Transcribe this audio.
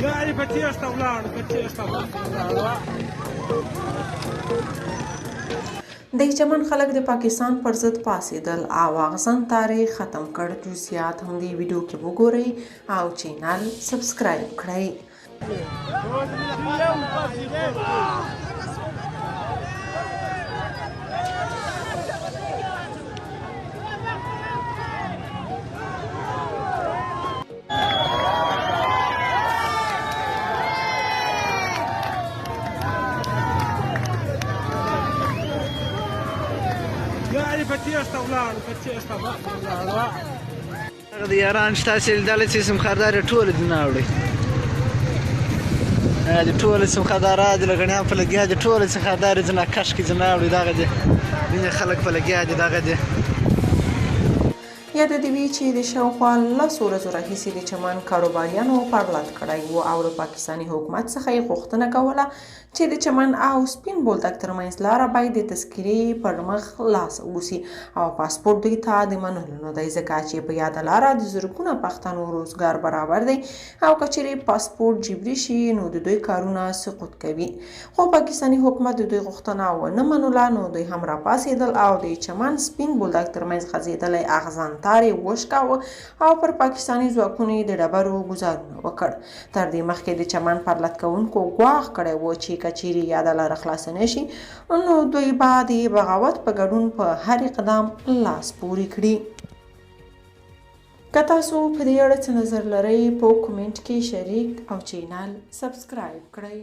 یاري په تېښته ولاړ، په تېښته ولاړ. د چمن خلک د پاکستان پر ضد پاڅېدل او اغزن تار یې ختم کړ. جزئیات هم دې ویډیو کې وګورئ او چینل سبسکرایب کړئ. یاري په تېښته ولاړ، په تېښته ولاړ. هغه د یاران چې تاسې لیدلی چې سم خاردار یې ټول دي نه اوړي، د ټول سم خاردار دي، لغڼیان په لګیا دي، ټول سم خاردار دي، ځنه کش کې ځنه اوړي، دغه دي ځینې خلک په لګیا دي، دغه دي. یاده دې وي چې د شاوخوا لسو ورځو راهیسې د چمن کاروباریانو پرلت کړی و او له پاکستاني حکومت څخه یې غوښتنه کوله چې د چمن او سپین بولدک ترمنځ لاره باید د تذکرې پر مخ خلاصه اوسي او پاسپورټ دوی ته د منلو نه دی، ځکه چې په یاده لاره د زرګونه پښتنو روزګار برابر دی او که چېرې پاسپورټ جبري شي نو د دوی کارونه سقوط کوي. خو پاکستاني حکومت د دوی غوښتنه ونه منله، نو دوی هم راپاڅېدل او د چمن سپین بولدک ترمنځ غځېدلی اغزن تار یې وشکاوه او پر پاکستاني ځواکونو یې د ډبرو ګوزارونه وکړ. تر دې مخکې د چمن پرلت کوونکو ګواښ کړی و چې که چیرې یاده لاره خلاصه نه شي نو دوی به د بغاوت په ګډون په هر اقدام لاس پورې کړي. که تاسو په دې اړه څه نظر لرئ په کومنټ کې شریک او چینل سبسکرایب کړئ.